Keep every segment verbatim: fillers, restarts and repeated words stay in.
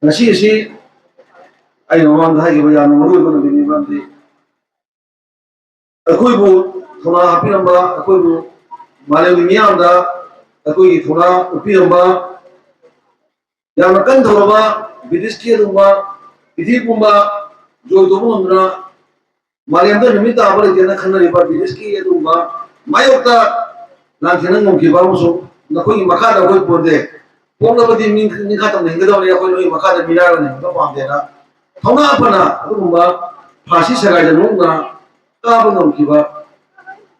ꯉꯁꯤ ꯑꯁꯤ ꯑꯩꯅ ꯃꯃꯥꯡꯗ ꯍꯥꯏꯈꯤꯕ ꯌꯥꯝꯅ ꯃꯔꯨ ꯑꯣꯏꯕ ꯅꯨꯃꯤꯠꯅꯤ, ꯃꯔꯝꯗꯤ ꯑꯩꯈꯣꯏꯕꯨ ꯊꯧꯅꯥ ꯍꯥꯞꯄꯤꯔꯝꯕ, ꯑꯩꯈꯣꯏꯕꯨ ꯃꯥꯂꯦꯝꯒꯤ ꯃꯤꯌꯥꯝꯗ ꯑꯩꯈꯣꯏꯒꯤ ꯊꯧꯅꯥ ꯎꯠꯄꯤꯔꯝꯕ, ꯌꯥꯝꯅ ꯀꯟꯊꯧꯔꯕ ꯕ꯭ꯔꯤꯇꯤꯁꯀꯤ ꯑꯗꯨꯒꯨꯝꯕ ꯄ꯭ꯔꯤꯊꯤꯕꯤ ꯄꯨꯝꯕ ꯖꯣꯏ ꯇꯧꯕ ꯉꯝꯗꯨꯅ ꯃꯥꯂꯦꯝꯗ ꯅꯨꯃꯤꯠ ꯇꯥꯕ ꯂꯩꯇꯦꯅ ꯈꯟꯅꯔꯤꯕ ꯕ꯭ꯔꯤꯇꯤꯁꯀꯤ ꯑꯗꯨꯒꯨꯝꯕ ꯃꯥꯌꯣꯛꯇ ꯂꯥꯟꯊꯦꯡꯅ ꯉꯝꯈꯤꯕ ꯑꯃꯁꯨꯡ ꯅꯈꯣꯏꯒꯤ ꯃꯈꯥꯗ ꯑꯩꯈꯣꯏ ꯄꯣꯟꯗꯦ, ꯄꯣꯛꯂꯕꯗꯤ ꯃꯤ ꯅꯤꯡꯈꯥ ꯇꯝꯅ ꯍꯤꯡꯒꯗꯕꯅꯤ, ꯑꯩꯈꯣꯏ ꯅꯣꯏꯒꯤ ꯃꯈꯥꯗ ꯃꯤꯔꯥꯏꯔꯣꯏꯅ ꯍꯤꯡꯕ ꯄꯥꯝꯗꯦꯅ ꯊꯧꯅꯥ ꯐꯅ ꯑꯗꯨꯒꯨꯝꯕ ꯐꯥꯁꯤ ꯁꯒꯥꯏꯗ ꯅꯣꯛꯅ ꯀꯥꯕ ꯉꯝꯈꯤꯕ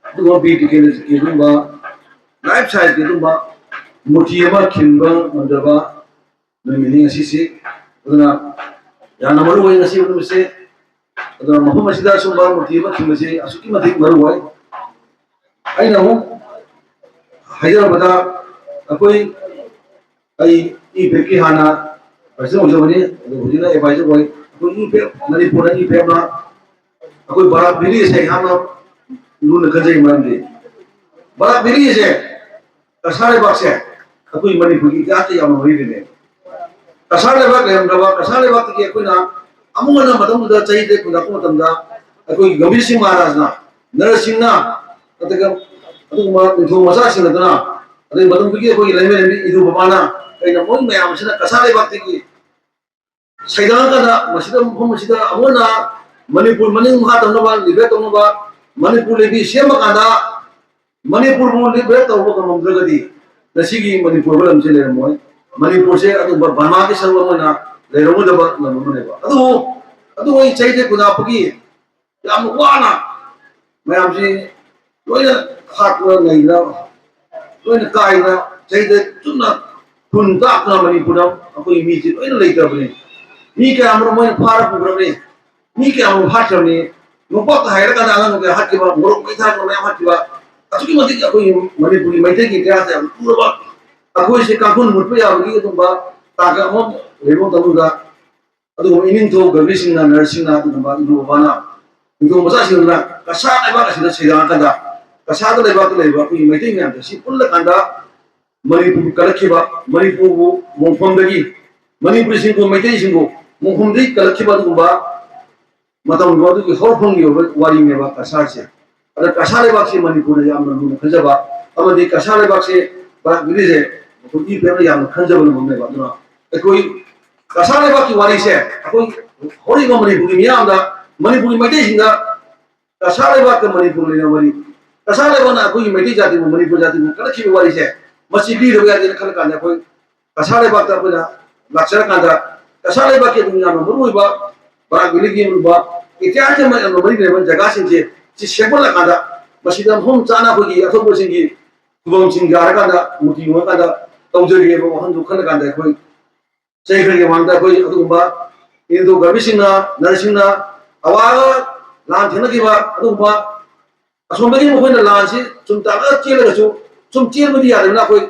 ꯑꯗꯨꯒꯨꯝꯕ ꯕꯤꯔ ꯇꯤꯀꯦꯟꯗ꯭ꯔꯖꯤꯠꯀꯤ ꯑꯗꯨꯒꯨꯝꯕ ꯂꯥꯏꯐ ꯁꯥꯏꯖꯀꯤ ꯑꯗꯨꯒꯨꯝꯕ ꯃꯨꯔꯇꯤ ꯑꯃ ꯈꯤꯟꯕ ꯉꯝꯖꯕ ꯅꯨꯃꯤꯠꯅꯤ ꯉꯁꯤꯁꯤ꯫ ꯑꯗꯨꯅ ꯌꯥꯝꯅ ꯃꯔꯨ ꯑꯣꯏ ꯉꯁꯤ ꯅꯨꯃꯤꯠꯁꯦ꯫ ꯑꯗꯨꯅ ꯃꯐꯝ ꯑꯁꯤꯗ ꯑꯁꯨꯝꯕ ꯃꯨꯔꯇꯤ ꯑꯃ ꯈꯤꯟꯕꯁꯤ ꯑꯁꯨꯛꯀꯤ ꯃꯇꯤꯛ ꯃꯔꯨ ꯑꯣꯏ꯫ ꯑꯩꯅ ꯑꯃꯨꯛ ꯍꯥꯏꯖꯔꯕꯗ, ꯑꯩꯈꯣꯏ, ꯑꯩ ꯏ ꯄꯦꯞꯀꯤ ꯍꯥꯟꯅ ꯄ꯭ꯔꯁꯤꯗꯦꯟ ꯑꯣꯏꯖꯕꯅꯤ, ꯑꯗꯨ ꯍꯧꯖꯤꯛꯅ ꯑꯦꯗꯚꯥꯏꯖꯔ ꯑꯣꯏ꯫ ꯑꯩꯈꯣꯏ ꯏ ꯄꯦꯞ, ꯃꯅꯤꯄꯨꯔꯗ ꯏ ꯄꯦꯞꯅ ꯑꯩꯈꯣꯏ ꯕꯔꯥꯛ ꯚꯦꯂꯤ ꯑꯁꯦ ꯌꯥꯝꯅ ꯂꯨꯅ ꯈꯟꯖꯩ, ꯃꯔꯝꯗꯤ ꯕꯔꯥꯛ ꯚꯦꯂꯤ ꯑꯁꯦ ꯀꯁꯥꯔ ꯂꯩꯕꯥꯛꯁꯦ ꯑꯩꯈꯣꯏ ꯃꯅꯤꯄꯨꯔꯒꯤ ꯏꯇꯤꯍꯥꯁꯇ ꯌꯥꯝꯅ ꯃꯔꯤ ꯂꯩꯅꯩ꯫ ꯀꯁꯥꯔ ꯂꯩꯕꯥꯛ ꯂꯩꯔꯝꯗ꯭ꯔꯕ, ꯀꯁꯥꯔ ꯂꯩꯕꯥꯛꯇꯒꯤ ꯑꯩꯈꯣꯏꯅ ꯑꯃꯨꯛ ꯍꯟꯅ ꯃꯇꯝꯗꯨꯗ ꯆꯍꯤ ꯇꯔꯦꯠ ꯈꯨꯟ ꯂꯥꯛꯄ ꯃꯇꯝꯗ ꯑꯩꯈꯣꯏꯒꯤ ꯒꯝꯚꯤꯔ ꯁꯤꯡ ꯃꯍꯥꯔꯥꯖꯅ, ꯅꯔ ꯁꯤꯡꯅ, ꯑꯗꯨꯒ ꯑꯗꯨꯒꯨꯝꯕ ꯅꯤꯡꯊꯧ ꯃꯆꯥꯁꯤꯡ ꯑꯗꯨꯅ, ꯑꯗꯩ ꯃꯇꯝꯗꯨꯒꯤ ꯑꯩꯈꯣꯏꯒꯤ ꯂꯩꯃꯔꯦꯟꯕꯤ ꯏꯗꯨ ꯕꯕꯥꯅ, ꯀꯩꯅ ꯃꯣꯏ ꯃꯌꯥꯝ ꯑꯁꯤꯅ ꯀꯁꯥꯔ ꯂꯩꯕꯥꯛꯇꯒꯤ ꯁꯩꯗꯥꯡꯉꯀꯥꯟꯗ ꯃꯁꯤꯗ, ꯃꯐꯝ ꯑꯁꯤꯗ ꯑꯃꯨꯛ ꯍꯟꯅ ꯃꯅꯤꯄꯨꯔ ꯃꯅꯤꯡ ꯃꯈꯥ ꯇꯝꯅꯕ, ꯂꯤꯕꯔꯦꯠ ꯇꯧꯅꯕ, ꯃꯅꯤꯄꯨꯔ ꯂꯩꯕꯤ ꯁꯦꯝꯕ ꯀꯥꯟꯗ ꯃꯅꯤꯄꯨꯔꯕꯨ ꯂꯤꯕꯔꯦꯠ ꯇꯧꯕ ꯉꯝꯂꯝꯗ꯭ꯔꯒꯗꯤ ꯉꯁꯤꯒꯤ ꯃꯅꯤꯄꯨꯔ ꯍꯥꯏꯕ ꯂꯝꯁꯤ ꯂꯩꯔꯝꯃꯣꯏ꯫ ꯃꯅꯤꯄꯨꯔꯁꯦ ꯑꯗꯨꯒꯨꯝꯕ ꯕꯔꯃꯥꯒꯤ ꯁꯔꯨꯛ ꯑꯃ ꯑꯣꯏꯅ ꯂꯩꯔꯝꯒꯗꯕ ꯂꯝ ꯑꯃꯅꯦꯕ꯫ ꯑꯗꯨꯕꯨ ꯑꯗꯨ ꯑꯩ ꯆꯍꯤ ꯇꯔꯦꯠ ꯈꯨꯟ ꯂꯥꯛꯄꯒꯤ ꯌꯥꯝꯅ ꯋꯥꯅ ꯃꯌꯥꯝꯁꯤ ꯂꯣꯏꯅ ꯍꯥꯠꯇꯅ ꯂꯩꯗꯅ, ꯂꯣꯏꯅ ꯀꯥꯏꯗꯅ, ꯆꯍꯤꯗ ꯆꯨꯝꯅ ꯈꯨꯟ ꯇꯥꯛꯇꯅ ꯃꯅꯤꯄꯨꯔꯗ ꯑꯩꯈꯣꯏ ꯃꯤꯁꯤ ꯂꯣꯏꯅ ꯂꯩꯇ꯭ꯔꯕꯅꯤ꯫ ꯃꯤ ꯀꯌꯥ ꯑꯃꯔꯣꯝ ꯃꯣꯏꯅ ꯐꯥꯔ ꯄꯨꯈ꯭ꯔꯕꯅꯤ, ꯃꯤ ꯀꯌꯥ ꯑꯃꯔꯣꯝ ꯍꯥꯠꯈ꯭ꯔꯕꯅꯤ꯫ ꯅꯣꯡꯄꯣꯛꯇ ꯍꯥꯏꯔꯀꯥꯟꯗ ꯑꯉꯥꯡ ꯀꯌꯥ ꯍꯥꯠꯈꯤꯕ, ꯃꯣꯔꯣꯛ ꯃꯩ ꯊꯥꯗꯅ ꯃꯌꯥꯝ ꯍꯥꯠꯈꯤꯕ, ꯑꯁꯨꯛꯀꯤ ꯃꯇꯤꯛ ꯑꯩꯈꯣꯏꯒꯤ ꯃꯅꯤꯄꯨꯔꯒꯤ ꯃꯩꯇꯩꯒꯤ ꯏꯇꯤꯍꯥꯁꯇ ꯌꯥꯝ ꯂꯨꯔꯕ, ꯑꯩꯈꯣꯏꯁꯦ ꯀꯥꯡꯈꯨꯜ ꯃꯨꯠꯄ ꯌꯥꯕꯒꯤ ꯑꯗꯨꯒꯨꯝꯕ ꯇꯥꯡꯀꯛ ꯑꯃ ꯂꯩꯕ ꯃꯇꯝꯗ, ꯑꯗꯨꯒꯨꯝꯕ ꯏꯅꯤꯡꯊꯧ ꯒꯝꯚꯤꯔ ꯁꯤꯡꯅ, ꯅꯔ ꯁꯤꯡꯅ, ꯑꯗꯨꯒꯨꯝꯕ ꯏꯕꯨꯡ ꯕꯕꯥꯅ ꯅꯤꯡꯊꯧ ꯃꯆꯥꯁꯤꯡ ꯑꯗꯨꯅ ꯀꯁꯥꯔ ꯂꯩꯕꯥꯛ ꯑꯁꯤꯗ ꯁꯩꯗꯥꯡꯉꯀꯥꯟꯗ, ꯀꯁꯥꯔꯗ ꯂꯩꯕꯥꯛꯇ ꯂꯩꯔꯤꯕ ꯑꯩꯈꯣꯏꯒꯤ ꯃꯩꯇꯩ ꯃꯌꯥꯝꯁꯦ ꯁꯤ ꯄꯨꯜꯂꯀꯥꯟꯗ ꯃꯅꯤꯄꯨꯔ ꯀꯜꯂꯛꯈꯤꯕ, ꯃꯅꯤꯄꯨꯔꯕꯨ ꯃꯣꯡꯐꯝꯗꯒꯤ ꯃꯅꯤꯄꯨꯔꯤꯁꯤꯡꯕꯨ, ꯃꯩꯇꯩꯁꯤꯡꯕꯨ ꯃꯨꯡꯍꯨꯝꯗꯩ ꯀꯜꯂꯛꯈꯤꯕ ꯑꯗꯨꯒꯨꯝꯕ ꯃꯇꯝꯗꯣ, ꯑꯗꯨꯒꯤ ꯍꯧꯔꯛꯐꯝꯒꯤ ꯑꯣꯏꯕ ꯋꯥꯔꯤꯅꯦꯕ ꯀꯁꯥꯔꯁꯦ꯫ ꯑꯗ ꯀꯁꯥꯔ ꯂꯩꯕꯥꯛꯁꯤ ꯃꯅꯤꯄꯨꯔꯅ ꯌꯥꯝꯅ ꯂꯨꯅ ꯈꯟꯖꯕ ꯑꯃꯗꯤ ꯀꯁꯥꯔ ꯂꯩꯕꯥꯛꯁꯦ ꯕꯔꯥꯛ ꯚꯦꯂꯤꯁꯦ ꯑꯩꯈꯣꯏ ꯏ ꯄꯦꯝꯅ ꯌꯥꯝꯅ ꯈꯟꯖꯕ ꯂꯝꯗꯝꯅꯦꯕ꯫ ꯑꯗꯨꯅ ꯑꯩꯈꯣꯏ ꯀꯁꯥꯔ ꯂꯩꯕꯥꯛꯀꯤ ꯋꯥꯔꯤꯁꯦ ꯑꯩꯈꯣꯏ ꯍꯧꯔꯛꯏꯕ ꯃꯅꯤꯄꯨꯔꯒꯤ ꯃꯤꯌꯥꯝꯗ, ꯃꯅꯤꯄꯨꯔꯒꯤ ꯃꯩꯇꯩꯁꯤꯡꯗ ꯀꯁꯥꯔ ꯂꯩꯕꯥꯛꯀ ꯃꯅꯤꯄꯨꯔ ꯂꯩꯅꯕ ꯋꯥꯔꯤ, ꯀꯁꯥꯔ ꯂꯩꯕꯥꯛꯅ ꯑꯩꯈꯣꯏꯒꯤ ꯃꯩꯇꯩ ꯖꯥꯇꯤꯕꯨ, ꯃꯅꯤꯄꯨꯔ ꯖꯥꯇꯤꯕꯨ ꯀꯜꯂꯛꯈꯤꯕ ꯋꯥꯔꯤꯁꯦ ꯃꯁꯤ ꯂꯤꯗꯕ ꯌꯥꯗꯦꯅ ꯈꯜꯂ ꯀꯥꯟꯗ ꯑꯩꯈꯣꯏ ꯀꯁꯥꯔ ꯂꯩꯕꯥꯛꯇ ꯑꯩꯈꯣꯏꯅ ꯂꯥꯛꯆꯔꯀꯥꯟꯗ ꯀꯁꯥꯔ ꯂꯩꯕꯥꯛꯀꯤ ꯑꯗꯨꯝ ꯌꯥꯝꯅ ꯃꯔꯨꯑꯣꯏꯕ ꯕꯔꯥꯛ ꯚꯦꯂꯤꯒꯤ ꯑꯣꯏꯕ ꯏꯇꯤꯍꯥꯁꯀ ꯌꯥꯝꯅ ꯃꯔꯤ ꯂꯩꯅꯕ ꯖꯒꯥꯁꯤꯡꯁꯦ ꯁꯤ ꯁꯦꯝꯒꯠꯂꯀꯥꯟꯗ ꯃꯁꯤꯗ ꯃꯐꯝ ꯆꯥꯅ ꯑꯩꯈꯣꯏꯒꯤ ꯑꯇꯣꯞꯄꯁꯤꯡꯒꯤ ꯈꯨꯕꯝꯁꯤꯡ ꯌꯥꯔꯀꯥꯟꯗ ꯃꯨꯔꯇꯤ ꯌꯣꯡꯉꯀꯥꯟꯗ ꯇꯧꯖꯒꯦꯕ ꯋꯥꯈꯜꯗꯨ ꯈꯜꯂ ꯀꯥꯟꯗ ꯑꯩꯈꯣꯏ ꯆꯍꯤ ꯈꯔꯒꯤ ꯃꯃꯥꯡꯗ ꯑꯩꯈꯣꯏ ꯑꯗꯨꯒꯨꯝꯕ ꯏꯟꯗꯣ ꯒꯔꯕꯤꯁꯤꯡꯅ, ꯅꯔꯁꯁꯤꯡꯅ ꯑꯋꯥꯕ ꯂꯥꯟ ꯊꯦꯡꯅꯈꯤꯕ ꯑꯗꯨꯒꯨꯝꯕ ꯑꯁꯣꯝꯗꯒꯤ ꯃꯈꯣꯏꯅ ꯂꯥꯟꯁꯤ ꯁꯨꯝ ꯇꯥꯛꯂꯒ ꯆꯦꯜꯂꯒꯁꯨ ꯁꯨꯝ ꯆꯦꯟꯕꯗꯤ ꯌꯥꯗꯕꯅꯤꯅ ꯑꯩꯈꯣꯏ,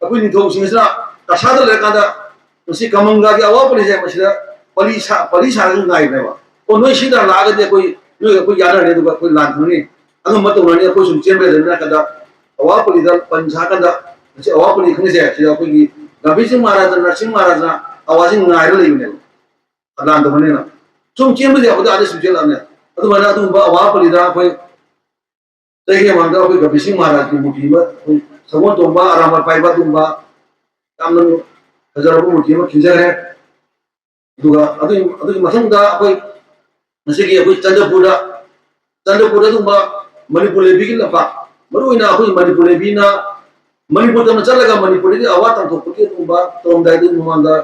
ꯑꯩꯈꯣꯏ ꯅꯤꯡꯊꯧꯁꯤꯡ ꯑꯁꯤꯅ ꯀꯁꯥꯗ ꯂꯩꯔꯀꯥꯟꯗ ꯃꯁꯤ ꯀꯃꯪꯒꯥꯒꯤ ꯑꯋꯥ ꯄꯜꯂꯤꯁꯦ ꯃꯁꯤꯗ ꯄꯂꯤ ꯁꯥ-, ꯄꯂꯤ ꯁꯥꯔꯒ ꯉꯥꯏꯕꯅꯦꯕ꯫ ꯑꯣ, ꯅꯣꯏ ꯁꯤꯗ ꯂꯥꯛꯑꯒꯗꯤ ꯑꯩꯈꯣꯏ, ꯅꯣꯏꯒ ꯑꯩꯈꯣꯏ ꯌꯥꯅꯔꯅꯤ, ꯑꯗꯨꯒ ꯑꯩꯈꯣꯏ ꯂꯥꯟ ꯊꯦꯡꯅꯅꯤ, ꯑꯗꯨꯝꯕ ꯇꯧꯅꯔꯅꯤ, ꯑꯩꯈꯣꯏ ꯁꯨꯝ ꯆꯦꯟꯕ ꯌꯥꯗꯕꯅꯤꯅ ꯀꯗ ꯑꯋꯥ ꯄꯜꯂꯤꯗ ꯄꯟ ꯁꯥꯀꯥꯟꯗ ꯃꯁꯤ ꯑꯋꯥ ꯄꯜꯂꯤ ꯈꯪꯉꯤꯁꯦ ꯁꯤꯗ ꯑꯩꯈꯣꯏꯒꯤ ꯒꯥꯝꯚꯤꯔ ꯁꯤꯡ ꯃꯍꯥꯔꯥꯖ, ꯅꯔꯁꯤꯡ ꯃꯍꯥꯔꯥꯖꯅ ꯑꯋꯥꯁꯤ ꯉꯥꯏꯔ ꯂꯩꯕꯅꯦꯕ꯫ ꯂꯥꯟ ꯇꯧꯕꯅꯤꯅ ꯁꯨꯝ ꯆꯦꯟꯕꯗꯤ ꯌꯥꯄꯣꯠꯇꯦ, ꯑꯥꯗ ꯁꯨꯝ ꯆꯦꯜꯂꯛꯑꯕꯅꯦ꯫ ꯑꯗꯨꯃꯥꯏꯅ ꯑꯗꯨꯒꯨꯝꯕ ꯑꯋꯥ ꯄꯜꯂꯤꯗ ꯑꯩꯈꯣꯏ ꯆꯍꯤ ꯑꯃꯗ ꯑꯩꯈꯣꯏ ꯒꯥꯝꯚꯤꯔ ꯁꯤꯡ ꯃꯍꯥꯔꯥꯖꯀꯤ ꯃꯨꯔꯇꯤ ꯑꯃ, ꯑꯩꯈꯣꯏ ꯁꯒꯣꯜ ꯇꯣꯡꯕ, ꯑꯔꯥꯃ ꯄꯥꯏꯕ ꯑꯗꯨꯒꯨꯝꯕ ꯌꯥꯝꯅ ꯐꯖꯔꯕ ꯃꯨꯔꯇꯤ ꯑꯃ ꯈꯤꯟꯖꯈ꯭ꯔꯦ꯫ ꯑꯗꯨꯒ ꯑꯗꯨꯒꯤ, ꯑꯗꯨꯒꯤ ꯃꯊꯪꯗ ꯑꯩꯈꯣꯏ ꯉꯁꯤꯒꯤ ꯑꯩꯈꯣꯏ ꯆꯟꯗ꯭ꯔꯄꯨꯔꯗ, ꯆꯟꯗ꯭ꯔꯄꯨꯔꯗ ꯑꯗꯨꯒꯨꯝꯕ ꯃꯅꯤꯄꯨꯔ ꯂꯩꯕꯤꯒꯤ ꯂꯝꯄꯥꯛ, ꯃꯔꯨꯑꯣꯏꯅ ꯑꯩꯈꯣꯏ ꯃꯅꯤꯄꯨꯔ ꯂꯩꯕꯤꯅ ꯃꯅꯤꯄꯨꯔ ꯇꯝꯅ ꯆꯠꯂꯒ ꯃꯅꯤꯄꯨꯔꯗꯒꯤ ꯑꯋꯥ ꯇꯥꯡꯊꯣꯛꯄꯒꯤ ꯑꯗꯨꯒꯨꯝꯕ ꯇꯧꯔꯝꯗꯥꯏꯗꯨꯒꯤ ꯃꯃꯥꯡꯗ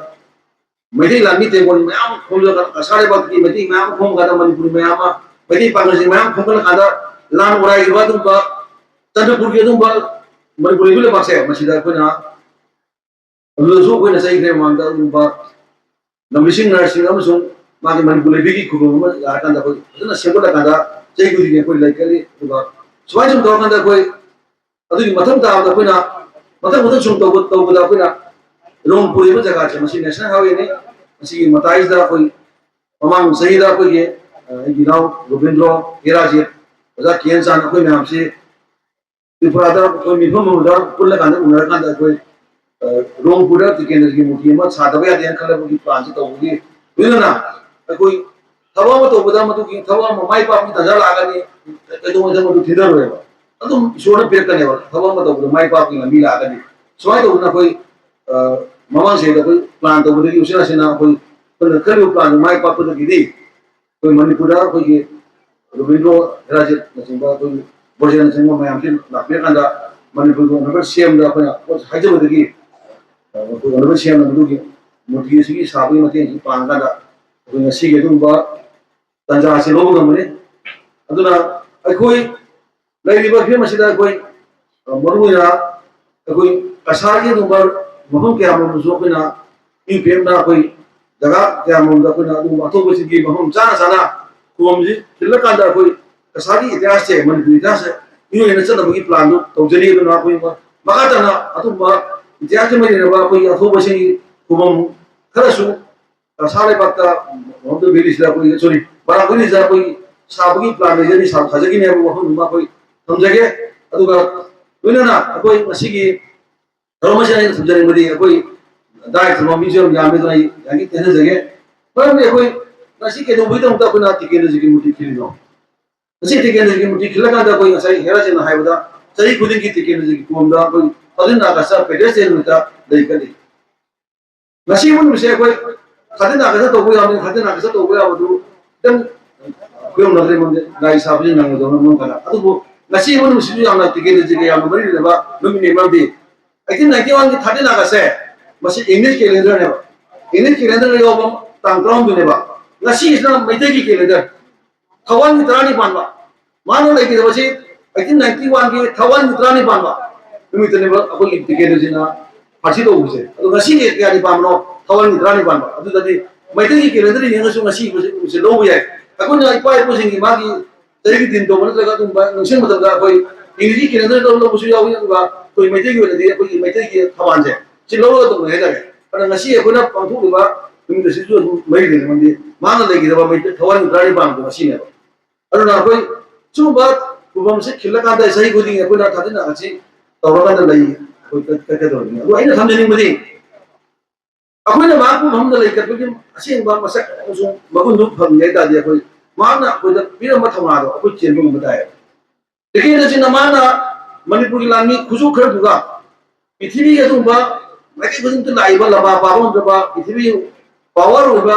ꯃꯩꯇꯩ ꯂꯥꯟꯃꯤ ꯇꯦꯡꯒꯣꯜ ꯃꯌꯥꯝ ꯈꯣꯝꯂꯒ ꯀꯁꯥꯔ ꯂꯩꯕꯥꯛꯇꯒꯤ ꯃꯩꯇꯩ ꯃꯌꯥꯝ ꯑꯃ ꯈꯣꯝꯃꯀꯥꯟꯗ ꯃꯅꯤꯄꯨꯔꯤ ꯃꯌꯥꯝ ꯑꯃ, ꯃꯩꯇꯩ ꯄꯥꯡꯒꯜꯁꯤꯡ ꯃꯌꯥꯝ ꯈꯣꯝꯒꯠꯂꯀꯥꯟꯗ ꯂꯥꯟ ꯑꯣꯔꯥꯏꯈꯤꯕ ꯑꯗꯨꯒꯨꯝꯕ ꯆꯟꯗ꯭ꯔꯄꯨꯔꯒꯤ ꯑꯗꯨꯒꯨꯝꯕ ꯃꯅꯤꯄꯨꯔ ꯂꯩꯕꯥꯛꯁꯦ ꯃꯁꯤꯗ ꯑꯩꯈꯣꯏꯅ ꯑꯗꯨꯗꯁꯨ ꯑꯩꯈꯣꯏꯅ ꯆꯍꯤ ꯈꯔ ꯃꯃꯥꯡꯗ ꯑꯗꯨꯒꯨꯝꯕ ꯒꯥꯝꯚꯤꯔ ꯁꯤꯡ ꯅꯔꯁꯤꯡ ꯑꯃꯁꯨꯡ ꯃꯥꯒꯤ ꯃꯅꯤꯄꯨꯔ ꯂꯩꯕꯤꯒꯤ ꯈꯨꯕꯝ ꯑꯃ ꯂꯥꯛꯑꯀꯥꯟꯗ ꯑꯩꯈꯣꯏ ꯐꯖꯅ ꯁꯦꯝꯒꯠꯂꯀꯥꯟꯗ ꯆꯍꯤ ꯈꯨꯗꯤꯡꯒꯤ ꯑꯩꯈꯣꯏ ꯂꯩ ꯀꯠꯂꯤ꯫ ꯑꯗꯨꯒ ꯁꯨꯃꯥꯏꯅ ꯁꯨꯝ ꯇꯧꯔꯀꯥꯟꯗ ꯑꯩꯈꯣꯏ ꯑꯗꯨꯒꯤ ꯃꯊꯪ ꯇꯥꯕꯗ ꯑꯩꯈꯣꯏꯅ ꯃꯊꯪ ꯃꯊꯪ ꯁꯨꯝ ꯇꯧꯕ-, ꯇꯧꯕꯗ ꯑꯩꯈꯣꯏꯅ ꯔꯣꯡ ꯄꯨꯔꯤꯕ ꯖꯒꯥꯁꯦ ꯃꯁꯤ ꯅꯦꯁꯅꯦꯜ ꯍꯥꯏꯋꯦꯅꯤ꯫ ꯃꯁꯤꯒꯤ ꯃꯇꯥꯏꯁꯤꯗ ꯑꯩꯈꯣꯏ ꯃꯃꯥꯡ ꯆꯍꯤꯗ ꯑꯩꯈꯣꯏꯒꯤ, ꯑ, ꯑꯩꯒꯤ ꯏꯅꯥꯎ ꯒꯣꯕꯤꯟꯗ꯭ꯔꯣ, ꯍꯤꯔꯥꯖꯤꯠ, ꯑꯣꯖꯥ ꯀꯦ ꯑꯦꯟ ꯆꯥꯟ, ꯑꯩꯈꯣꯏ ꯃꯌꯥꯝꯁꯤ ꯇ꯭ꯔꯤꯄꯨꯔꯥꯗ ꯑꯩꯈꯣꯏ ꯃꯤꯐꯝ ꯑꯃꯗ ꯄꯨꯜꯂꯀꯥꯟꯗ, ꯎꯅꯔꯀꯥꯟꯗ ꯑꯩꯈꯣꯏ ꯔꯣꯡꯄꯨꯔꯗ ꯇꯤꯀꯦꯟꯗ꯭ꯔꯒꯤ ꯃꯨꯔꯇꯤ ꯑꯃ ꯁꯥꯗꯕ ꯌꯥꯗꯦꯅ ꯈꯜꯂꯕꯒꯤ ꯄ꯭ꯂꯥꯟꯁꯤ ꯇꯧꯕꯒꯤ ꯂꯣꯏꯅꯅ ꯑꯩꯈꯣꯏ ꯊꯕꯛ ꯑꯃ ꯇꯧꯕꯗ ꯃꯗꯨꯒꯤ ꯊꯕꯛ ꯑꯃ ꯃꯥꯏ ꯄꯥꯛꯄꯒꯤ ꯇꯥꯟꯖꯥ ꯂꯥꯛꯑꯒꯗꯤ ꯀꯩꯗꯧꯉꯩꯗ ꯃꯗꯨ ꯊꯤꯟꯊꯔꯣꯏꯕ꯫ ꯑꯗꯨꯝ ꯏꯁꯣꯔꯅ ꯄꯤꯔꯛꯀꯅꯦꯕ ꯊꯕꯛ ꯑꯃ ꯇꯧꯕꯗ ꯃꯥꯏ ꯄꯥꯛꯄꯒꯤ ꯂꯝꯕꯤ ꯂꯥꯛꯑꯒꯗꯤ꯫ ꯁꯨꯃꯥꯏꯅ ꯇꯧꯗꯅ ꯑꯩꯈꯣꯏ ꯃꯃꯥꯡ ꯆꯍꯤꯗ ꯑꯩꯈꯣꯏ ꯄ꯭ꯂꯥꯟ ꯇꯧꯕꯗꯒꯤ ꯎꯆꯤꯟ ꯅꯥꯆꯤꯟꯅ ꯑꯩꯈꯣꯏ ꯑꯩꯈꯣꯏꯅ ꯈꯜꯂꯤꯕ ꯄ꯭ꯂꯥꯟꯗꯨ ꯃꯥꯏ ꯄꯥꯛꯄꯗꯒꯤꯗꯤ ꯑꯩꯈꯣꯏ ꯃꯅꯤꯄꯨꯔꯗ ꯑꯩꯈꯣꯏꯒꯤ ꯔꯣꯕꯤꯟꯗ꯭ꯔꯣ ꯍꯦꯔꯥꯖꯤꯠꯅꯆꯤꯡꯕ ꯑꯩꯈꯣꯏꯒꯤ ꯕ꯭ꯔꯣꯖꯦꯟꯅꯆꯤꯡꯕ ꯃꯌꯥꯝꯁꯤ ꯂꯥꯛꯄꯤꯔꯀꯥꯟꯗ ꯃꯅꯤꯄꯨꯔꯒꯤ ꯑꯣꯅꯔꯦꯕꯜ ꯁꯤ ꯑꯦꯝꯗ ꯑꯩꯈꯣꯏꯅ ꯄꯣꯠ ꯍꯥꯏꯖꯕꯗꯒꯤ ꯑꯩꯈꯣꯏ ꯑꯣꯅꯔꯦꯕꯜ ꯁꯤ ꯑꯦꯝꯅ ꯃꯗꯨꯒꯤ ꯃꯨꯔꯇꯤ ꯑꯁꯤꯒꯤ ꯁꯥꯕꯒꯤ ꯃꯇꯦꯡꯁꯤ ꯄꯥꯡꯉꯀꯥꯟꯗ ꯑꯩꯈꯣꯏ ꯉꯁꯤꯒꯤ ꯑꯗꯨꯒꯨꯝꯕ ꯇꯥꯟꯖꯥ ꯑꯁꯤ ꯂꯧꯕ ꯉꯝꯕꯅꯤ꯫ ꯑꯗꯨꯅ ꯑꯩꯈꯣꯏ ꯂꯩꯔꯤꯕ ꯐꯤꯕꯝ ꯑꯁꯤꯗ ꯑꯩꯈꯣꯏ ꯃꯔꯨꯑꯣꯏꯅ ꯑꯩꯈꯣꯏ ꯀꯁꯥꯔꯒꯤ ꯑꯗꯨꯒꯨꯝꯕ ꯃꯐꯝ ꯀꯌꯥ ꯃꯔꯨꯝꯗꯁꯨ ꯑꯩꯈꯣꯏꯅ ꯏ ꯄꯤ ꯑꯦꯐꯅ ꯑꯩꯈꯣꯏ ꯖꯒꯥ ꯀꯌꯥ ꯃꯔꯨꯝꯗ ꯑꯩꯈꯣꯏꯅ ꯑꯗꯨꯒꯨꯝꯕ ꯑꯊꯧꯕꯁꯤꯡꯒꯤ ꯃꯐꯝ ꯆꯥꯅ ꯆꯥꯅ ꯈꯨꯕꯝꯁꯤ ꯈꯤꯜꯂꯀꯥꯟꯗ ꯑꯩꯈꯣꯏ ꯀꯁꯥꯔꯒꯤ ꯏꯇꯤꯍꯥꯁꯁꯦ ꯃꯅꯤꯄꯨꯔ ꯏꯇꯤꯍꯥꯁꯁꯦ ꯃꯤꯑꯣꯏꯅ ꯆꯠꯅꯕꯒꯤ ꯄ꯭ꯂꯥꯟꯗꯨ ꯇꯧꯖꯔꯤ꯫ ꯑꯗꯨꯅ ꯑꯩꯈꯣꯏ ꯃꯈꯥ ꯇꯥꯅ ꯑꯗꯨꯒꯨꯝꯕ ꯏꯇꯤꯍꯥꯁꯀꯤ ꯃꯔꯤ ꯂꯩꯅꯕ ꯑꯩꯈꯣꯏꯒꯤ ꯑꯊꯧꯕꯁꯤꯡꯒꯤ ꯈꯨꯕꯝ ꯈꯔꯁꯨ ꯁꯥ ꯂꯩꯕꯥꯛꯇ ꯃꯍꯣꯝꯗ ꯚꯦꯂꯤꯁꯤꯗ ꯑꯩꯈꯣꯏ ꯁꯣꯔꯤ ꯕꯔꯥꯛ ꯚꯦꯂꯤꯁꯤꯗ ꯑꯩꯈꯣꯏ ꯁꯥꯕꯒꯤ ꯄ꯭ꯂꯥꯟ ꯂꯩꯖꯔꯤ ꯁꯥꯕ ꯁꯥꯖꯈꯤꯅꯤ ꯍꯥꯏꯕ ꯋꯥꯐꯝꯗꯨꯃ ꯑꯩꯈꯣꯏ ꯊꯝꯖꯒꯦ꯫ ꯑꯗꯨꯒ ꯂꯣꯏꯅꯅ ꯑꯩꯈꯣꯏ ꯉꯁꯤꯒꯤ ꯊꯧꯔꯝ ꯑꯁꯤꯗ ꯑꯩꯅ ꯊꯝꯖꯅꯤꯡꯕꯗꯤ ꯑꯩꯈꯣꯏ ꯗꯥꯏ ꯊꯝꯕ ꯃꯤꯁꯨ ꯌꯥꯝ ꯌꯥꯝꯃꯤ ꯑꯗꯨꯅ ꯑꯩ ꯌꯥꯔꯤꯉꯩ ꯇꯦꯟꯖꯖꯒꯦ꯫ ꯃꯔꯝꯗꯤ ꯑꯩꯈꯣꯏ ꯉꯁꯤ ꯀꯩꯗꯧꯕꯒꯤꯗꯃꯛꯇ ꯑꯩꯈꯣꯏꯅ ꯇꯤꯀꯦꯟꯗ꯭ꯔꯖꯤꯠꯀꯤ ꯃꯨꯔꯇꯤ ꯈꯤꯜꯂꯤꯅꯣ? ꯉꯁꯤ ꯇꯤꯀꯦꯟꯗ꯭ꯔꯖꯤꯠꯀꯤ ꯃꯨꯔꯇꯤ ꯈꯤꯜꯂꯀꯥꯟꯗ ꯑꯩꯈꯣꯏ ꯉꯁꯥꯏ ꯍꯦꯔꯥꯖꯤꯠꯅ ꯍꯥꯏꯕꯗ ꯆꯍꯤ ꯈꯨꯗꯤꯡꯒꯤ ꯇꯤꯀꯦꯟꯗ꯭ꯔꯖꯤꯠꯀꯤ ꯀꯣꯝꯗ ꯑꯩꯈꯣꯏ ꯊꯥꯔꯇꯤꯟ ꯑꯥꯒꯁꯇ ꯄꯦꯇ꯭ꯔꯤꯌꯠꯁ ꯗꯦ ꯅꯨꯃꯤꯠꯇ ꯂꯩ ꯀꯠꯂꯤ꯫ ꯉꯁꯤ ꯅꯨꯃꯤꯠꯁꯦ ꯑꯩꯈꯣꯏ ꯊꯥꯔꯇꯤꯟ ꯑꯥꯒꯁꯇ ꯇꯧꯕ ꯌꯥꯕꯅꯤ ꯊꯥꯔꯇꯤꯟ ꯑꯥꯒꯁꯇ ꯇꯧꯕ ꯌꯥꯕꯗꯨ ꯈꯤꯇꯪ ꯈꯨꯌꯧꯅꯗ꯭ꯔꯦ ꯃꯔꯝꯗꯤ ꯒꯥꯔꯤ ꯁꯥꯕꯁꯤ ꯅꯪꯉꯣꯏꯗꯕꯅ ꯃꯔꯝ ꯀꯥꯟꯗ ꯑꯗꯨꯕꯨ ꯉꯁꯤ ꯅꯨꯃꯤꯠꯁꯤꯁꯨ ꯌꯥꯝꯅ ꯇꯤꯀꯦꯟꯗ꯭ꯔꯖꯤꯠꯀ ꯌꯥꯝꯅ ꯃꯔꯤ ꯂꯩꯅꯕ ꯅꯨꯃꯤꯠꯅꯤ꯫ ꯃꯔꯝꯗꯤ ꯑꯩꯠꯇꯤꯟ ꯅꯥꯏꯟꯇꯤ ꯋꯥꯟꯒꯤ ꯊꯥꯔꯇꯤꯟ ꯑꯥꯒꯁꯁꯦ ꯃꯁꯤ ꯏꯪꯂꯤꯁ ꯀꯦꯂꯦꯟꯗꯔꯅꯦꯕ꯫ ꯏꯪꯂꯤꯁ ꯀꯦꯂꯦꯟꯗꯔꯗ ꯌꯥꯎꯕ ꯇꯥꯡ ꯇꯔꯥꯍꯨꯝꯗꯣꯏꯅꯦꯕ꯫ ꯉꯁꯤꯁꯤꯅ ꯃꯩꯇꯩꯒꯤ ꯀꯦꯂꯦꯟꯗꯔ ꯊꯧꯋꯥꯟꯒꯤ ꯇꯔꯥꯅꯤ ꯄꯥꯟꯕ꯫ ꯃꯥꯅ ꯂꯩꯈꯤꯗꯕꯁꯤ ꯑꯩꯠꯇꯤꯟ ꯅꯥꯏꯟꯇꯤ ꯋꯥꯟꯒꯤ ꯊꯧꯋꯥꯟꯒꯤ ꯇꯔꯥꯅꯤ ꯄꯥꯟꯕ ꯅꯨꯃꯤꯠꯇꯅꯦꯕ ꯑꯩꯈꯣꯏꯒꯤ ꯇꯤꯀꯦꯟꯗ꯭ꯔꯖꯤꯠꯅ ꯐꯥꯁꯤ ꯇꯧꯕꯁꯦ꯫ ꯑꯗꯣ ꯉꯁꯤꯗꯤ ꯀꯌꯥꯅꯤ ꯄꯥꯟꯕꯅꯣ? ꯊꯧꯋꯥꯟꯒꯤ ꯇꯔꯥꯅꯤ ꯄꯥꯟꯕ꯫ ꯑꯗꯨꯗꯗꯤ ꯃꯩꯇꯩꯒꯤ ꯀꯦꯂꯦꯟꯗꯔ ꯌꯦꯡꯉꯁꯨ ꯉꯁꯤ ꯅꯨꯃꯤꯠꯁꯦ ꯂꯧꯕ ꯌꯥꯏ꯫ ꯑꯩꯈꯣꯏꯅ ꯏꯄꯥ ꯏꯄꯨꯁꯤꯡꯒꯤ ꯃꯥꯒꯤ ꯆꯍꯤꯒꯤ ꯗꯤꯟ ꯇꯧꯕ ꯅꯠꯇ꯭ꯔꯒ ꯑꯗꯨꯒꯨꯝꯕ ꯅꯤꯡꯁꯤꯡ ꯃꯇꯝꯗ ꯑꯩꯈꯣꯏ ꯏꯪꯂꯤꯁꯀꯤ ꯀꯦꯂꯦꯟꯗꯔ ꯂꯧ- ꯂꯧꯕꯁꯨ ꯌꯥꯎꯏ꯫ ꯑꯗꯨꯒ ꯑꯩꯈꯣꯏ ꯃꯩꯇꯩꯒꯤ ꯑꯣꯏꯅꯗꯤ ꯑꯩꯈꯣꯏꯒꯤ ꯃꯩꯇꯩꯒꯤ ꯊꯧꯋꯥꯟꯁꯦ ꯁꯤ ꯂꯧꯔꯒ ꯇꯧꯅꯩ ꯍꯥꯏꯇꯥꯔꯦ꯫ ꯑꯗꯨꯅ ꯉꯁꯤ ꯑꯩꯈꯣꯏꯅ ꯄꯥꯡꯊꯣꯛꯂꯤꯕ ꯅꯨꯃꯤꯠ ꯑꯁꯤꯁꯨ ꯑꯗꯨꯝ ꯃꯔꯤ ꯂꯩꯅꯩ꯫ ꯃꯔꯝꯗꯤ ꯃꯥꯅ ꯂꯩꯈꯤꯗꯕ ꯃꯩꯇꯩ ꯊꯧꯋꯥꯟꯒꯤ ꯇꯔꯥꯅꯤ ꯄꯥꯟꯕꯗꯣ ꯉꯁꯤꯅꯦꯕ꯫ ꯑꯗꯨꯅ ꯑꯩꯈꯣꯏ ꯁꯤꯒꯨꯝꯕ ꯈꯨꯕꯝꯁꯤ ꯈꯤꯜꯂꯀꯥꯟꯗ ꯆꯍꯤ ꯈꯨꯗꯤꯡꯒꯤ ꯑꯩꯈꯣꯏꯅ ꯊꯥꯖꯤꯟ ꯑꯁꯤ ꯇꯧꯔꯀꯥꯟꯗ ꯂꯩ꯫ ꯑꯩꯈꯣꯏ ꯀꯠ- ꯀꯠꯀꯗꯧꯔꯤꯕꯅꯤ꯫ ꯑꯗꯣ ꯑꯩꯅ ꯊꯝꯖꯅꯤꯡꯕꯗꯤ, ꯑꯩꯈꯣꯏꯅ ꯃꯍꯥꯛꯄꯨ ꯃꯐꯝꯗ ꯂꯩꯈꯠꯄꯒꯤ ꯑꯁꯦꯡꯕ ꯃꯁꯛ ꯑꯃꯁꯨꯡ ꯃꯒꯨꯟꯗꯨ ꯐꯪꯒꯦ ꯍꯥꯏ ꯇꯥꯔꯗꯤ, ꯑꯩꯈꯣꯏ ꯃꯍꯥꯛꯅ ꯑꯩꯈꯣꯏꯗ ꯄꯤꯔꯝꯕ ꯊꯧꯅꯥꯗꯣ ꯑꯩꯈꯣꯏ ꯆꯦꯟꯕ ꯉꯝꯕ ꯇꯥꯏꯌꯦꯕ꯫ ꯇꯤꯀꯦꯟꯗ꯭ꯔꯖꯤꯠꯅ ꯃꯥꯅ ꯃꯅꯤꯄꯨꯔꯒꯤ ꯂꯥꯟꯃꯤ ꯈꯨꯠꯁꯨ ꯈꯔꯗꯨꯒ ꯄ꯭ꯔꯤꯊꯤꯕꯤꯒꯤ ꯑꯗꯨꯒꯨꯝꯕ ꯃꯥꯏꯀꯩ ꯈꯨꯗꯤꯡꯃꯛꯇ ꯂꯥꯛꯏꯕ ꯂꯝꯕꯥ ꯄꯥꯕ ꯉꯝꯗ꯭ꯔꯕ ꯄ꯭ꯔꯤꯊꯤꯕꯤ power ꯑꯣꯏꯕ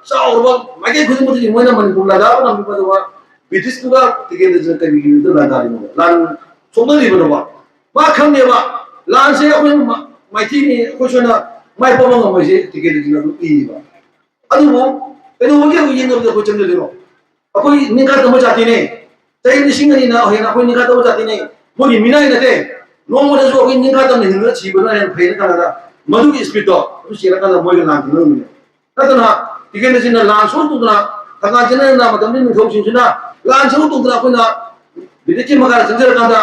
ꯆꯥꯎꯔꯕ ꯃꯥꯏꯀꯩ ꯈꯨꯗꯤꯡꯃꯛꯇꯒꯤ ꯃꯣꯏꯅ ꯃꯅꯤꯄꯨꯔ ꯂꯥꯟꯗꯥꯕ ꯉꯝꯂꯤꯕ, ꯑꯗꯨꯒ ꯕ꯭ꯔꯤꯇꯤꯁꯇꯨꯒ ꯇꯤꯀꯦꯟꯗ꯭ꯔꯖꯤꯠꯅ ꯀꯔꯤꯒꯤꯗꯃꯛꯇ ꯂꯥꯟꯗꯥꯔꯤꯅꯣꯕ, ꯂꯥꯟ ꯁꯣꯛꯅꯔꯤꯕꯅꯣꯕ? ꯃꯥ ꯈꯪꯉꯦꯕ, ꯂꯥꯟꯁꯦ ꯑꯩꯈꯣꯏ ꯃ- ꯃꯥꯏꯊꯤꯅꯤ, ꯑꯩꯈꯣꯏ ꯁꯣꯏꯅ ꯃꯥꯏ ꯄꯥꯛꯄ ꯉꯝꯃꯣꯏꯁꯦ ꯇꯤꯀꯦꯟꯗ꯭ꯔꯖꯤꯠꯅ ꯑꯗꯨꯝ ꯏꯌꯦꯕ꯫ ꯑꯗꯨꯕꯨ ꯀꯩꯗꯧꯕꯒꯤ ꯑꯩꯈꯣꯏ ꯌꯦꯡꯅꯕꯗ ꯑꯩꯈꯣꯏ ꯆꯪꯖꯗꯣꯏꯅꯣ? ꯑꯩꯈꯣꯏ ꯅꯤꯡꯈꯥ ꯇꯝꯕ ꯖꯥꯇꯤꯅꯦ꯫ ꯆꯍꯤ ꯂꯤꯁꯤꯡ ꯑꯅꯤꯅ ꯍꯦꯟꯅ ꯑꯩꯈꯣꯏ ꯅꯤꯡꯈꯥ ꯇꯝꯕ ꯖꯥꯇꯤꯅꯦ꯫ ꯃꯣꯏꯒꯤ ꯃꯤꯅꯥꯏ ꯅꯠꯇꯦ꯫ ꯅꯣꯡꯃꯗꯁꯨ ꯑꯩꯈꯣꯏ ꯅꯤꯡꯈꯥ ꯇꯝꯅ ꯍꯤꯡꯉꯒ ꯁꯤꯕꯅ ꯍꯦꯟꯅ ꯐꯩꯅ ꯈꯜꯂꯒ, ꯃꯗꯨꯒꯤ ꯏꯁꯄꯤꯠꯇꯣ ꯑꯗꯨ ꯆꯦꯜꯂꯀꯥꯟꯗ ꯃꯣꯏꯒ ꯂꯥꯟ ꯊꯦꯡꯅꯔꯝꯃꯤꯅꯦ꯫ ꯅꯠꯇꯅ ꯇꯤꯀꯦꯟꯗ꯭ꯔꯖꯤꯠꯅ ꯂꯥꯟ ꯁꯣꯛ ꯇꯧꯗꯅ, ꯊꯪꯒꯥꯜ ꯆꯦꯟꯅꯗꯅ ꯃꯇꯝꯗꯨꯒꯤ ꯅꯤꯡꯊꯧꯁꯤꯡꯁꯤꯅ ꯂꯥꯟ ꯁꯣꯛ ꯇꯧꯗꯅ ꯑꯩꯈꯣꯏꯅ ꯕ꯭ꯔꯤꯇꯤꯁꯀꯤ ꯃꯈꯥꯗ ꯆꯪꯖꯔꯀꯥꯟꯗ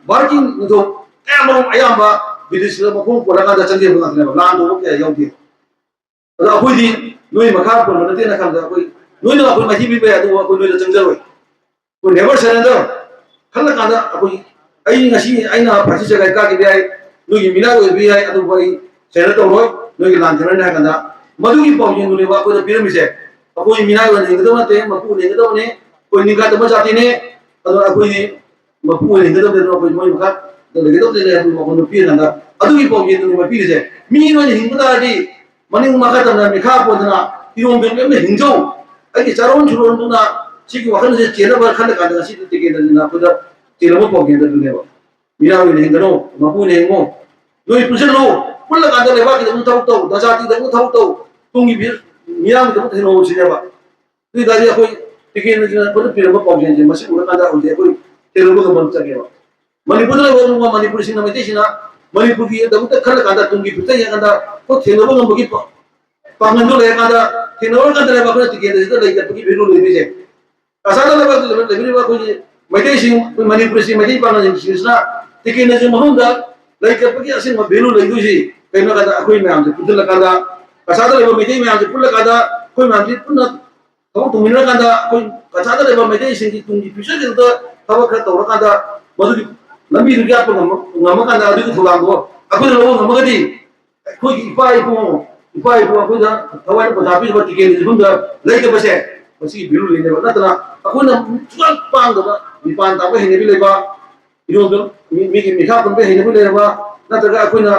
ꯚꯥꯔꯠꯀꯤ ꯅꯤꯡꯊꯧ ꯑꯌꯥꯝꯕ ꯑꯌꯥꯝꯕ ꯕ꯭ꯔꯤꯇꯤꯁꯇ ꯃꯈꯣꯡ ꯀꯣꯜꯂꯀꯥꯟꯗ ꯆꯪꯖꯕ ꯉꯥꯛꯇꯅꯦꯕ꯫ ꯂꯥꯟ ꯇꯧꯕ ꯀꯌꯥ ꯌꯥꯎꯗꯦ꯫ ꯑꯗꯣ ꯑꯩꯈꯣꯏꯗꯤ ꯅꯣꯏ ꯃꯈꯥ ꯄꯣꯟꯕ ꯅꯠꯇꯦꯅ ꯈꯟꯕꯗ, ꯑꯩꯈꯣꯏ, ꯅꯣꯏꯅ ꯑꯩꯈꯣꯏ ꯃꯥꯏꯊꯤ ꯄꯤꯕ ꯌꯥꯏ, ꯑꯗꯨꯕꯨ ꯑꯩꯈꯣꯏ ꯅꯣꯏꯗ ꯆꯪꯖꯔꯣꯏ꯫ ꯑꯩꯈꯣꯏ never surrender ꯈꯜꯂꯀꯥꯟꯗ, ꯑꯩꯈꯣꯏ, ꯑꯩ ꯉꯁꯤ ꯑꯩꯅ ꯐꯥꯁꯤ ꯆꯦꯒꯥꯏ ꯀꯥꯈꯤꯕ ꯌꯥꯏ, ꯅꯣꯏꯒꯤ ꯃꯤꯅꯥꯏ ꯑꯣꯏꯕ ꯌꯥꯏ, ꯑꯗꯨꯕꯨ ꯑꯩ surrender ꯇꯧꯔꯣꯏ, ꯅꯣꯏꯒꯤ ꯂꯥꯟ ꯊꯦꯡꯅꯔꯅꯤ ꯍꯥꯏ ꯀꯥꯟꯗ, ꯃꯗꯨꯒꯤ ꯄꯥꯎꯖꯦꯜꯗꯨꯅꯦꯕ ꯑꯩꯈꯣꯏꯗ ꯄꯤꯔꯝꯃꯤꯁꯦ꯫ ꯑꯩꯈꯣꯏ ꯃꯤꯅꯥꯏ ꯑꯣꯏꯅ ꯍꯤꯡꯒꯗꯕ ꯅꯠꯇꯦ, ꯃꯄꯨ ꯑꯣꯏꯅ ꯍꯤꯡꯒꯗꯕꯅꯤ, ꯑꯩꯈꯣꯏ ꯅꯤꯡꯈꯥ ꯇꯝꯕ ꯖꯥꯇꯤꯅꯦ꯫ ꯑꯗꯨꯅ ꯑꯩꯈꯣꯏꯗꯤ ꯃꯄꯨ ꯑꯣꯏꯅ ꯍꯤꯡꯒꯗꯕꯅꯤ, ꯑꯗꯨꯅ ꯑꯩꯈꯣꯏ ꯃꯣꯏ ꯃꯈꯥꯗ ꯂꯩꯒꯗꯕꯅꯤ ꯍꯥꯏꯕꯒꯤ ꯋꯥꯈꯜꯗꯣ ꯄꯤꯔꯀꯥꯟꯗ, ꯑꯗꯨꯒꯤ ꯄꯥꯎꯖꯦꯜꯗꯨꯅꯦꯕ ꯄꯤꯔꯤꯁꯦ꯫ ꯃꯤ ꯑꯣꯏꯅ ꯍꯤꯡꯕ ꯇꯥꯔꯗꯤ ꯃꯅꯤꯡ ꯃꯈꯥ ꯇꯝꯅ ꯃꯤꯈꯥ ꯄꯣꯟꯗꯅ ꯏꯔꯣꯝ ꯕꯦꯝ ꯕꯦꯝꯅ ꯍꯤꯡꯖꯧ꯫ ꯑꯩꯒꯤ ꯆꯥꯔꯣꯟ ꯁꯨꯔꯣꯟꯗꯨꯅ ꯁꯤꯒꯤ ꯋꯥꯈꯜꯁꯦ ꯆꯦꯟꯅꯕ ꯈꯜꯂ ꯀꯥꯟꯗ ꯉꯁꯤꯗꯤ ꯇꯤꯀꯦꯟꯗ꯭ꯔꯖꯤꯠꯅ ꯑꯩꯈꯣꯏꯗ ꯆꯦꯜꯂꯝꯕ ꯄꯥꯎꯖꯦꯜꯗꯨꯅꯦꯕ꯫ ꯃꯤꯔꯥ ꯑꯣꯏꯅ ꯍꯤꯡꯒꯅꯨ, ꯃꯄꯨ ꯑꯣꯏꯅ ꯍꯤꯡꯉꯨ꯫ ꯅꯣꯏ ꯄꯨꯟꯁꯤꯜꯂꯨ, ꯄꯨꯜꯂ ꯀꯥꯟꯗ ꯂꯩꯕꯥꯛꯀꯤꯗꯃꯛ ꯊꯕꯛ ꯇꯧ, ꯖꯥꯇꯤꯒꯤꯗꯃꯛ ꯊꯕꯛ ꯇꯧ, ꯇꯨꯡꯒꯤ ꯃꯤ-, ꯃꯤꯌꯥꯝꯒꯤꯗꯃꯛ ꯍꯤꯡꯍꯧ ꯁꯤꯅꯦꯕ꯫ ꯑꯗꯨ ꯑꯣꯏ ꯇꯥꯔꯗꯤ ꯑꯩꯈꯣꯏ ꯇꯤꯀꯦꯟꯗ꯭ꯔꯖꯤꯠꯅ ꯑꯩꯈꯣꯏꯗ ꯄꯤꯔꯝꯕ ꯄꯥꯎꯖꯦꯜꯁꯦ ꯃꯁꯤ ꯎꯔꯀꯥꯟꯗ ꯍꯧꯖꯤꯛ ꯑꯩꯈꯣꯏ ꯊꯦꯡꯅꯕ ꯉꯝꯕ ꯑꯃ ꯆꯪꯉꯦꯕ꯫ ꯃꯅꯤꯄꯨꯔꯗ ꯂꯩꯕ ꯃꯅꯤꯄꯨꯔꯤꯁꯤꯡꯅ, ꯃꯩꯇꯩꯁꯤꯡꯅ ꯃꯅꯤꯄꯨꯔꯒꯤꯗꯃꯛꯇ ꯈꯜꯂ ꯀꯥꯟꯗ, ꯇꯨꯡꯒꯤ ꯐ꯭ꯌꯨꯆꯔ ꯌꯦꯡꯉꯀꯥꯟꯗ ꯑꯩꯈꯣꯏ ꯊꯦꯡꯅꯕ ꯉꯝꯕꯒꯤ ꯄ-, ꯄꯥꯡꯒꯜꯗꯣ ꯂꯩꯔꯀꯥꯟꯗ, ꯊꯦꯡꯅꯔꯀꯥꯟꯗ ꯂꯩꯕ ꯑꯩꯈꯣꯏꯅ ꯇꯤꯀꯦꯟꯗ꯭ꯔꯖꯤꯠꯇ ꯂꯩ ꯆꯠꯄꯒꯤ ꯚꯦꯂꯨ ꯂꯩꯔꯤꯁꯦ꯫ ꯀꯁꯥꯗ ꯂꯩꯕ, ꯂꯩꯕꯤꯔꯤꯕ ꯑꯩꯈꯣꯏꯒꯤ ꯃꯩꯇꯩꯁꯤꯡ, ꯑꯩꯈꯣꯏ ꯃꯅꯤꯄꯨꯔꯁꯤ, ꯃꯩꯇꯩ ꯄꯥꯡꯒꯜꯁꯤꯡꯁꯤꯅ ꯇꯤꯀꯦꯟꯗ꯭ꯔꯖꯤꯠ ꯃꯐꯝꯗ ꯂꯩ ꯆꯠꯄꯒꯤ ꯑꯁꯦꯡꯕ ꯚꯦꯂꯨ ꯂꯩꯗꯣꯏꯁꯤ ꯀꯩꯅꯣ ꯍꯥꯏ ꯀꯥꯟꯗ, ꯑꯩꯈꯣꯏ ꯃꯌꯥꯝꯁꯦ ꯄꯨꯟꯁꯤꯜꯂꯀꯥꯟꯗ, ꯀꯁꯥꯗ ꯂꯩꯕ ꯃꯩꯇꯩ ꯃꯌꯥꯝꯁꯦ ꯄꯨꯜꯂꯀꯥꯟꯗ, ꯑꯩꯈꯣꯏ ꯃꯌꯥꯝꯁꯤ ꯄꯨꯟꯅ ꯊꯕꯛ ꯇꯧꯃꯤꯟꯅꯔꯀꯥꯟꯗ, ꯑꯩꯈꯣꯏ ꯀꯁꯥꯗ ꯂꯩꯕ ꯃꯩꯇꯩꯁꯤꯡꯒꯤ ꯇꯨꯡꯒꯤ ꯐ꯭ꯌꯨꯆꯔꯒꯤꯗꯃꯛꯇ ꯊꯕꯛ ꯈꯔ ꯇꯧꯔꯀꯥꯟꯗ, ꯃꯗꯨꯒꯤ ꯂꯝꯕꯤꯗꯨ ꯌꯥꯠꯄ ꯉꯝꯃ-, ꯉꯝꯃꯀꯥꯟꯗ ꯑꯗꯨꯒꯤ ꯊꯧꯗꯥꯡꯗꯣ ꯑꯩꯈꯣꯏꯅ ꯂꯧꯕ ꯉꯝꯃꯒꯗꯤ, ꯑꯩꯈꯣꯏꯒꯤ ꯏꯄꯥ ꯏꯄꯨ, ꯏꯄꯥ ꯏꯄꯨ ꯑꯩꯈꯣꯏꯗ ꯊꯋꯥꯏꯅ ꯄꯣꯊꯥ ꯄꯤꯔꯤꯕ ꯇꯤꯀꯦꯟ ꯏꯐꯝꯗ ꯂꯩꯇꯕꯁꯦ, ꯃꯁꯤꯒꯤ ꯚꯦꯂꯨ ꯂꯩꯅꯦꯕ꯫ ꯅꯠꯇꯅ ꯑꯩꯈꯣꯏꯅ ꯁꯨꯡꯄꯥꯡ ꯄꯥꯡꯗꯕ, ꯃꯤꯄꯥꯟ ꯇꯥꯡꯕ ꯍꯩꯅꯕꯤ ꯂꯩꯕ, ꯏꯔꯣꯟꯕ, ꯃꯤ-, ꯃꯤꯒꯤ ꯃꯤꯈꯥ ꯄꯣꯟꯕ ꯍꯩꯅꯕꯤ ꯂꯩꯔꯕ, ꯅꯠꯇ꯭ꯔꯒ ꯑꯩꯈꯣꯏꯅ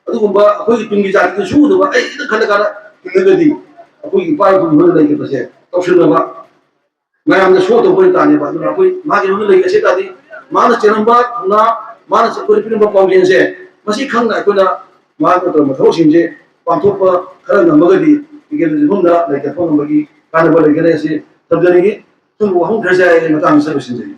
ꯑꯗꯨꯒꯨꯝꯕ ꯑꯩꯈꯣꯏꯒꯤ ꯇꯨꯡꯒꯤ ꯖꯥꯇꯤꯗ ꯁꯨꯗꯕ ꯑꯩ ꯈꯤꯇꯪ ꯈꯜꯂ ꯀꯥꯟꯗ ꯍꯤꯡꯉꯒꯗꯤ, ꯑꯩꯈꯣꯏꯒꯤ ꯏꯄꯥ ꯏꯄꯨꯒꯤ ꯃꯅꯨꯡꯗ ꯂꯩꯈꯤꯕꯁꯦ ꯇꯧꯁꯤꯟꯅꯕ ꯃꯌꯥꯝꯅ ꯁꯣ ꯇꯧꯕ ꯑꯣꯏꯅ ꯇꯥꯅꯦꯕ꯫ ꯑꯗꯨꯅ ꯑꯩꯈꯣꯏ ꯃꯥꯒꯤ ꯃꯅꯨꯡꯗ ꯂꯩꯈꯤꯕ ꯑꯁꯤ ꯇꯥꯔꯗꯤ, ꯃꯥꯅ ꯆꯦꯜꯂꯝꯕ ꯊꯧꯅꯥ, ꯃꯥꯅ ꯑꯩꯈꯣꯏꯗ ꯄꯤꯔꯝꯕ ꯄꯥꯎꯖꯦꯜꯁꯦ, ꯃꯁꯤ ꯈꯪꯅ ꯑꯩꯈꯣꯏꯅ ꯃꯥꯅ ꯇꯧꯔꯝꯕ ꯊꯕꯛꯁꯤꯡꯁꯦ ꯄꯥꯡꯊꯣꯛꯄ ꯈꯔ ꯉꯝꯃꯒꯗꯤ, ꯇꯤꯀꯦꯟ ꯏꯐꯝꯗ ꯂꯩꯇꯠꯄ ꯉꯝꯕꯒꯤ ꯀꯥꯟꯅꯕ ꯂꯩꯒꯅꯤ꯫ ꯑꯁꯤ ꯊꯝꯖꯅꯤꯡꯉꯤ꯫ ꯁꯨꯝꯕ ꯋꯥꯐꯝ ꯈꯔꯁꯦ ꯑꯩ ꯃꯇꯥꯡ ꯑꯁꯤꯗ ꯂꯣꯏꯁꯤꯟꯖꯒꯦ꯫